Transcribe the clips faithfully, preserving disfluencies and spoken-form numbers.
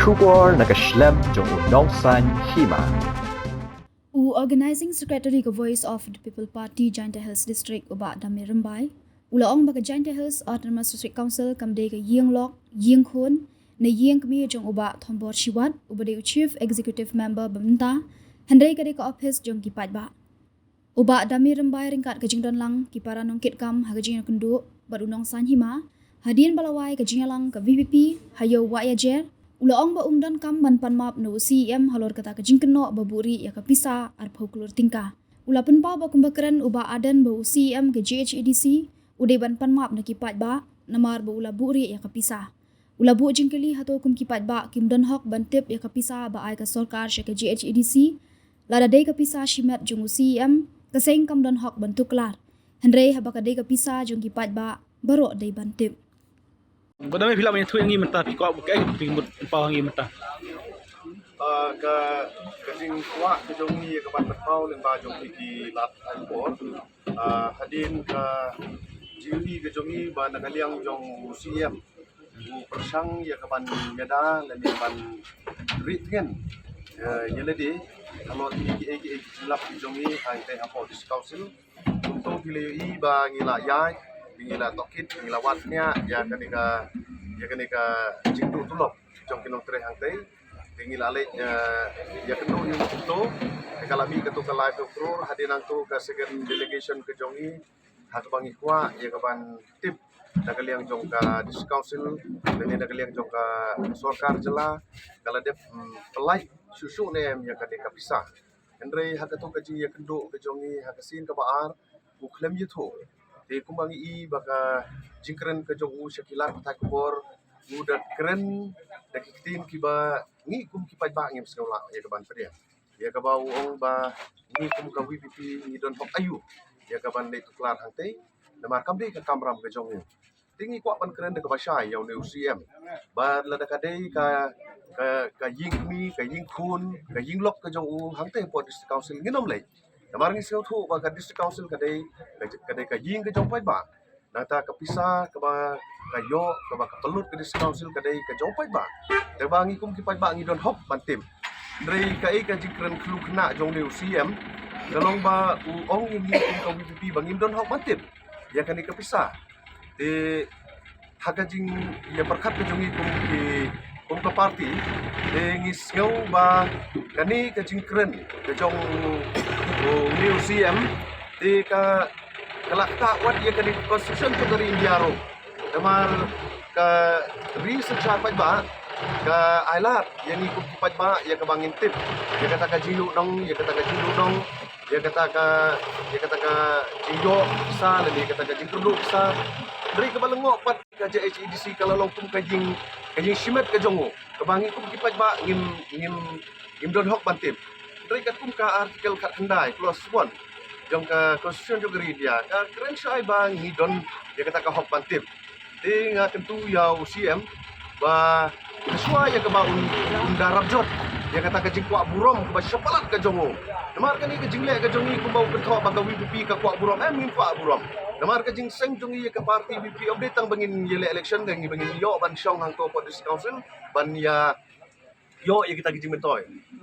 Khubor na ka shlem jong u Nongsaiñ Hima. U Organizing Secretary ka Voice of the People Party Jaintia Hills District, u Bah Dame Rymbai, u la ong ba ka Jaintia Hills Autonomous District Council kam dei ka ïing lok, ïing khun, ne ïing kmie jong u Bah Thombor Shiwat, uba dei u Chief Executive Member ba mynta, hynrei ka dei ka ophis jong ki paidbah. U Bah Dame Rymbai ryngkat ka jingdon lang ki para nongkitkam ha ka jingïakynduh bad u Nongsaiñ Hima, hadien ba la wai ka jingïalang ka V P P ha ïew Wahiajer, u la ong ba um donkam ban pan map na u C E M halor kata ka jingkynnoh ba buhrieh ïa ka pisa arphew klur tyngka. U la pynpaw ba kumba kren u Bah Ardent ba u C E M ka J H A D C u dei ban pan map na ki paidbah namar ba u la buhrieh ïa ka pisa. U la buh jingkylli hato kum ki paidbah kim don hok ban tip ïa ka pisa ba ai ka sorkar sha ka J H A D C, lada dei ka pisa shimet jong u C E M, ka seng kam don hok ban tuklar. Hynrei haba ka dei ka pisa jong ki paidbah, baroh dei ban tip. Ba dang phi lah ban ïathuh ïa ngi mynta, phi kwah ba kaei phi mut pynpaw ha ngi mynta? Ah, ka, ka jingkwah ka jong ngi ïa ka ban pynpaw lyngba jong phi ki lad khubor. Ah, hadien ka jingïohi ka jong ngi ba na ka liang jong u C E M u pyrshang ïa ka ban ïada lane ban rieh tngen, eh, ïa lade halor kiei kiei ki jingïalap ki jong ngi hangtei hapoh District Council. Kumto phi la ïohi ba ngi la ïaid, ngi la tohkit, ngi la wad nia ïa kane ka, ïa kane ka jingduh tulop jong ki nongtrei hangtei. Te ngi la leit, eh, ïakynduh ïa u kumto. Te ka la mih kato ka laiphew klur, hadien nangto ka second delegation ka jong ngi, ha kaba ngi kwah ïa ka ban tip na ka liang jong ka District Council lane na ka liang jong ka sorkar jylla, ka la dep, mm, pynlait shuh shuh ne em ïa kane ka pisa. Hynrei ha kato ka jingïakynduh ka jong ngi ha ka sien kaba ar, u khlem ïathuh. Te kumba ngi i ba ka jingkren ka jong u sha ki lad pathai khubor, u da kren da ki ktien kiba ngi kum ki paidbah ngim sngew lah ïa ka ban pdiang. Ïa kaba u ong ba ngi kum ka V P P ngi don hok aïu ïa ka ban leit tuklar hangtei, namar kam dei ka kamram ka jong u. Te ngi kwah ban kren da kaba shai ïa une u C E M. Ba lada ka dei ka, ka, ka ïing kmie, ka ïing khun, ka ïing lok ka jong u hangtei hapoh District Council ngin ym leit. Namar ngi sngewthuh ba ka District Council ka dei, ka, ka dei ka ïing ka jong paidbah. Nangta ka pisa kaba ka ïoh, kaba ka pynlut ka District Council ka dei ka jong paidbah. Te ba ngi kum ki paidbah ngi don hok ban tip. Hynrei kaei ka jingkren khlem khynnah jong une u C E M, ka long ba u ong ïa ngi kum ka V P P ba ngim don hok ban tip ïa kane ka pisa. Te ha ka jingïapyrkhat ka jong ngi kum ki, kum ka party, te ngi sngew ba kane ka jingkren ka jong u, u new C M, te ka, ka la ktah wat ïa kane ka constitution jong ka ri India ruh. Namar ka ri synshar paidbah ka ailad ïa ngi kum ki paidbah ïa kaba ngin tip ïa kata ka jingïohnong, ïa kata ka jingïohnong, ïa kata ka, ïa kata ka jingïoh pisa lane ïa kata ka jingkyrduh pisa. Hynrei kaba lyngngoh pat ka J H A D C ka la long kum ka jing, ka jingshimet ka jong u, kaba ngi kum ki paidbah ngim, ngim, ngim don hok ban tip. Hynrei katkum ka article khatkhyndai clause one jong ka constitution jong ka ri India ka kren shai ba ngi don ïa kata ka hok ban tip. Te nga kyntu ïa u C M ba hashwa ïa kaba un, un da rap jot ïa kata ka jingkwah burom kaba shapalat ka jong u. Namar kane ka jingleh ka jong ngi kumba u kynthoh ba ka V P P ka kwah burom, em, ngim kwah burom. Namar ka jingseng jong ngi ïa ka party V P P ym dei tang ba ngin ïaleh election, ka ngi ba ngin ïoh ban shong hangto hapoh District Council ban ïa ïoh ïa kita ki jingmyntoi.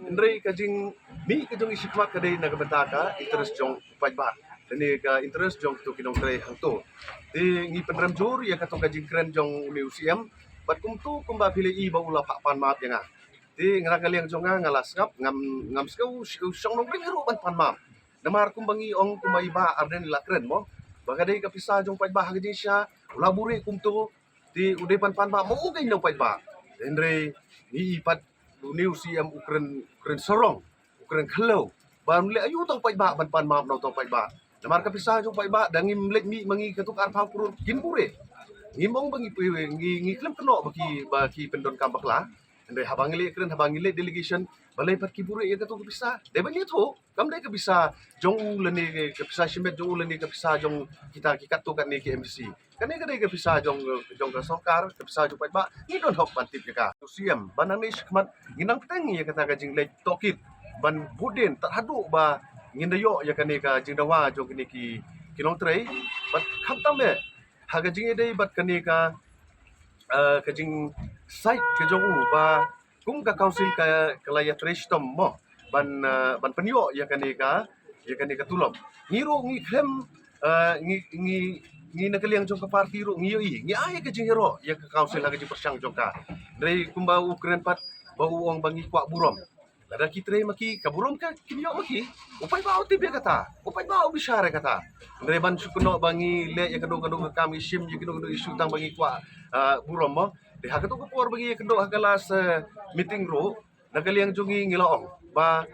Hynrei ka jingmih ka jong ngi shakhmat ka dei na ka bynta ka interest jong u paidbah lane ka interest jong kito ki nongtrei hangto. Te ngi pynrem jur ïa kato ka jingkren jong une u C M. Bad kumto kumba phi la i ba u la phah pan map ïa nga, te nga na ka liang jong nga nga la sngap, ngam, ngam sngew, sngew shong nongrim ruh ban pan map. Namar kumba ngi ong, kumba i Bah Ardent i la kren mo, ba ka dei ka pisa jong paidbah ha ka jingshisha, u la buhrieh kumto. Te u dei ban pan map ma u keiñ na u paidbah. Hynrei ngi i pat une u C M u kren, u kren sarong, u kren khlaw. Ban leh aïu uta u paidbah, ban pan map na uta u paidbah. Namar ka pisa jong u paidbah da ngim leit mih ma ngi kato ka arphew klur kin buhrieh. Ngim ong ba ngi poi, ngi, ngi khlem kynnoh ba ki, ba ki pyndonkam bakla. Hynrei haba ngi leit kren, haba ngi leit delegation, balei pat ki buhrieh ïa kato ka pisa? Dei ban ïathuh, kam dei ka pisa jong u lane ka pisa shimet jong u lane ka pisa jong kita ki katto katne ki M D C. Kane ka dei ka pisa jong, jong ka sorkar, ka pisa jong paidbah, ngi don hok ban tip ïa ka. U C M, ba nangne shakhmat ngin nang bteng ïa kata ka jingleit tohkit ban bud dien tad haduh ba ngin da ïoh ïa kane ka jingdawa jong kine ki, ki nongtrei. Bad khamtam eh ha ka jingïadei bad kane ka, eh, ka jingsait ka jong u ba kum ka council ka, ka la ïatrei shitom mo ban, eh, ban pynïoh ïa kane ka, ïa kane ka tulop. Ngi ruh ngi khlem, eh, ngi, ngi, ngi na ka liang jong ka party ruh ngi ïohi, ngi ai ka jingïaroh ïa ka council ha ka jingpyrshang jong ka. Hynrei kumba u kren pat ba u ong ba ngi kwah burom. Lada ki trei ma ki, ka burom ka kin ïoh ma ki. U paidbah u tip ïa kata, u paidbah u bishar ïa kata. Hynrei ban shu kynnoh ba ngi leh ïa kano kano ka kam, ngi shim ïa kano kano issue tang ba ngi kwah, ah, burom mo. Te ha kato ka por ba ngi ïa kynnoh ha ka last, eh, meeting ruh, na ka liang jong ngi ngi la ong ba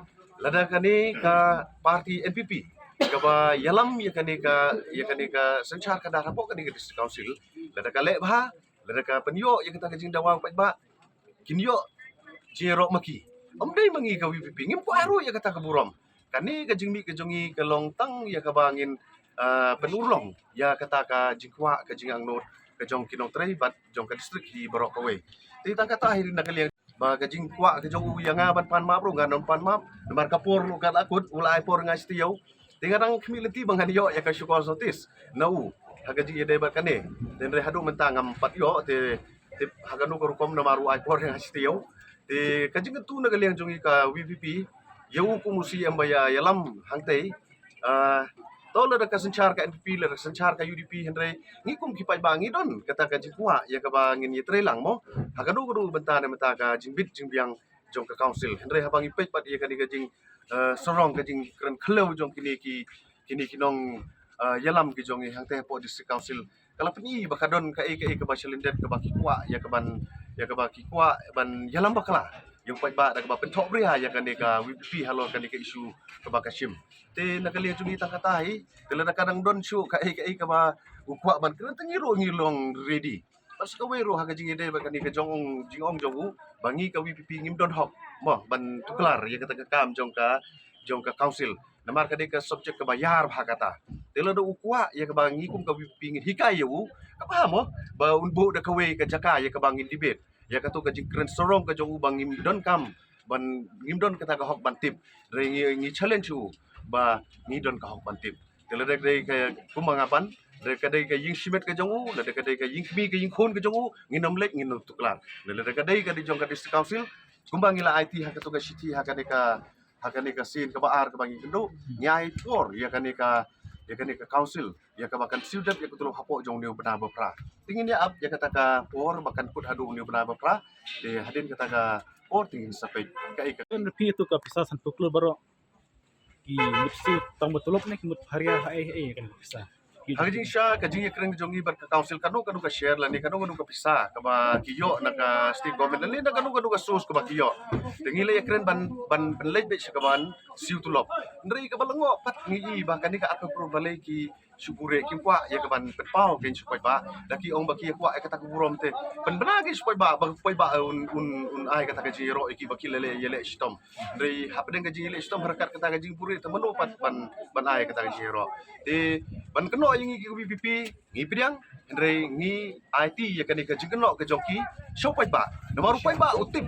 lada kane ka party N P P kaba ïalam ïa kane ka, ïa kane ka synshar khadar hapoh kane ka district council, lada ka leh bha, lada ka pynïoh ïa kata ka jingdawa u paidbah, kin ïoh jingïaroh ma ki. Ym dei ma ngi ka V P P, ngim kwah ruh ïa kata ka burom. Kane ka jingmih ka jong ngi ka long tang ïa kaba ngin, ah, pynurlong ïa kata ka jingkwah, ka jingangnud ka jong ki nongtrei bad jong ka district hi baroh kawei. Te tang kata hi na ka liang ba ka jingkwah ka jong u ïa nga ban pan map ruh ngan ym pan map. Namar ka por ruh ka la kut, u la ai por nga shi taïew. Te nga dang khmih lynti ba ngan ïoh ïa ka show cause notice na u ha ka jingïadei bad kane. Te hynrei haduh mynta ngam pat ïoh te, te ha kano ka rukom namar u ai por ïa nga shi taïew. Te ka jingkyntu na ka liang jong ngi ka V P P ïa u kum u C M ba ïa, ïalam hangtei. Ah, to lada ka synshar ka N P P, lada ka synshar ka U D P, hynrei ngi kum ki paidbah ngi don kata ka jingkwah ïa kaba ngin ïatreilang mo. Ha kano kano bynta ne mynta ka jingbit jingbiang jong ka council. Hynrei haba ngi peit pat ïa kane ka jing, eh, sarong ka jingkren khlem jong kine ki, kine ki nong, eh, ïalam ki jong ngi hangtei hapoh district council, ka la pyni ba ka don kaei kaei kaba shalyndet kaba ki kwah ïa kaban, ïa kaba ki kwah ban ïalam bakla ïa u paidbah da kaba pynthohbria ïa kane ka V P P halor kane ka issue kaba ka shim. Te na ka liang jong ngi tang kata hi, te lada ka dang don shuh kaei kaei kaba u kwah ban kren, te ngi ruh ngi long ready. Bad sa kawei ruh ha ka jingïadei bad kane ka jingong, jingong jong u ba ngi ka V P P ngim don hok mo ban tuklar ïa kata ka kam jong ka, jong ka council. Namar ka dei ka subject kaba ïar bha kata. Te lada u kwah ïa kaba ngi kum ka V P P ngin hikai ïa u, ka bha mo ba un buh da kawei ka jaka ïa kaba ngin debate ïa kato ka jingkren sarong ka jong u ba ngim don kam ban, ngim don kata ka hok ban tip. Hynrei ngi, ngi challenge u ba ngi don ka hok ban tip. Te lada ka dei ka kumba nga pan, lada ka dei ka ïing shimet ka jong u, lada ka dei ka ïing kmie ka ïing khun ka jong u, ngin ym leit, ngin ym tuklar. Lada ka dei ka dei jong ka district council, kumba ngi la aiti ha kato ka shithi ha kane ka, ha kane ka sien kaba ar kaba ngi kynduh, ngi ai por ïa kane ka, ïa kane ka council ïa kaba kan siew dep ïa ka tulop hapoh jong une u bnai ba phra. Te ngin ïa ap ïa kata ka por ba kan kut haduh une u bnai ba phra. Te hadien kata ka por te ngin sa peit kaei ka. Kan repeat tu ka pisa san pukul baroh. Ki mut siew tang ba tulop ne ki mut pharia ha ei ei kan pisa. Ha ka jingshisha ka jingïakren jong ngi bad ka council kano kano ka share lane kano kano ka pisa kaba ki ïoh na ka state government lane na kano kano ka source kaba ki ïoh. Te ngi la ïakren ban, ban, ban leit beit sha kaban siew tulop. Hynrei kaba lyngngoh pat ngi i ba kane ka arphew klur balei ki shu buhrieh, kim kwah ïa kaban pynpaw kein sha u paidbah. Da ki ong ba ki kwah ïa kata ka burom te pynbna kein sha u paidbah ba u paidbah un, un, un ai kata ka jingïaroh ïa ki ba ki la leh, ïaleh shitom. Hynrei hapdeng ka jingïaleh shitom ha ryngkat kata ka jingbuhrieh te mano pat ban, ban ai kata ka jingïaroh. Te ban kynnoh ïa ngi ki V P P ngi pdiang, hynrei ngi aiti ïa kane ka jingkynnoh ka jong ki sha u paidbah. Namar u paidbah u tip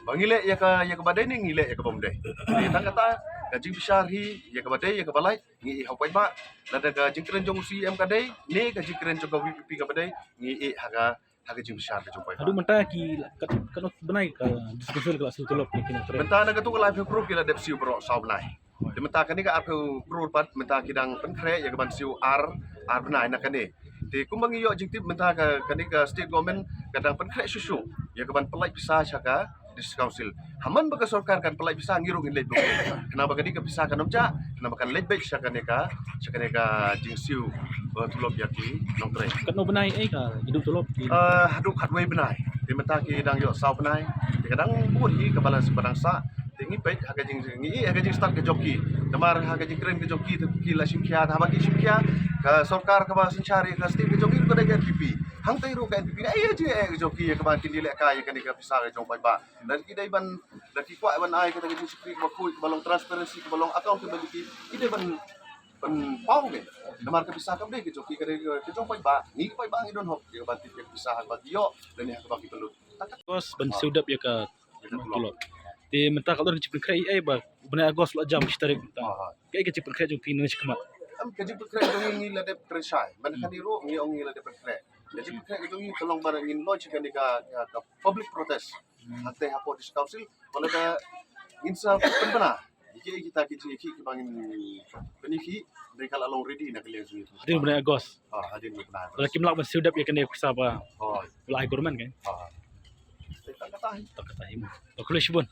ba ngi leh ïa ka, ïa kaba dei ne ngi leh ïa kaba ym dei. Te tang kata ka jingbishar hi ïa kaba dei ïa kaba lait ngi i ha u paidbah. Lada ka jingkren jong u C M ka dei ne ka jingkren jong ka V P P kaba dei ngi i ha ka, ha ka jingbishar ka jong u paidbah. Haduh mynta ki la, ka, kano bnai ka district council ka la siew tulop ki kino kren? Mynta na kato ka laiphew klur ki la dep siew baroh saw bnai. Te mynta kane ka arphew klur pat mynta ki dang pynkhreh ïa kaban siew ar, ar bnai na kane. Te kumba ngi ïoh jingtip mynta ka, kane ka state government ka dang pynkhreh shuh shuh ïa kaban pynlait pisa sha ka district council. Haman ba ka sorkar kan pynlait pisa ngi ruh ngin leit beit. Khnang ba kane ka pisa kan ym jah, khnang ba kan leit beit sha kane ka, sha kane ka jingsiew, eh, tulop ïa ki nongtrei. Katno bnai ei ka kidum tulop ki? Eh, haduh khatwei bnai. Te mynta ki dang ïoh saw bnai. Te ka dang bun hi ka balance ba dang sah. Te ngi peit ha ka jing, ngi i ha ka jingstad ka jong ki. Namar ha ka jingkren ka jong ki te ki la shim khia, haba ki shim khia ka sorkar kaba synshar ïa ka state ka jong ki ka dei ka N P P. Hangtei ruh ka N P P. Ai ïa jingeh ka jong ki ïa kaba kin ïaleh kai ïa kane ka pisa ka jong u paidbah. Lada ki dei ban, lada ki kwah ban ai kata ka jingshakri kaba khuid, kaba long transparency, kaba long accountability, ki dei ban, ban paw ngi. Namar ka pisa kam dei ka jong ki, ka dei ka jong u paidbah. Ngi ki paidbah ngi don hok ïa kaban tip ïa ka pisa ha kaba ki ïoh lane ha kaba ki pynlut. August ban siew dep ïa ka, ïa ka tulop. Te mynta ka la don ka jingpynkhreh ei ei ba u bnai August la jam shi tarik mynta. Ah, ah. Kaei ka jingpynkhreh jong phi nang shi khmat? Em, ka jingpynkhreh jong ngi ngi la dep kren shai. Ban kane ruh ngi ong ngi la dep pynkhreh. Ka jingpynkhreh jong ngi ka long ba ngin launch kane ka, ka, ka public protest. Hangta hapoh District Council, ba lada ngin sa pynbna ïa ki, kita ki jingïakhih kiba ngin pynïakhih, dei ka la long ready na ka liang jong ngi. Hadien u bnai August. Ah, hadien u bnai August. Lada kim lah ban siew dep ïa kane ka pisa ba, oh, la ai government kan. Ah. Tang kata hi. Tang kata hi mo. To khublei shibun.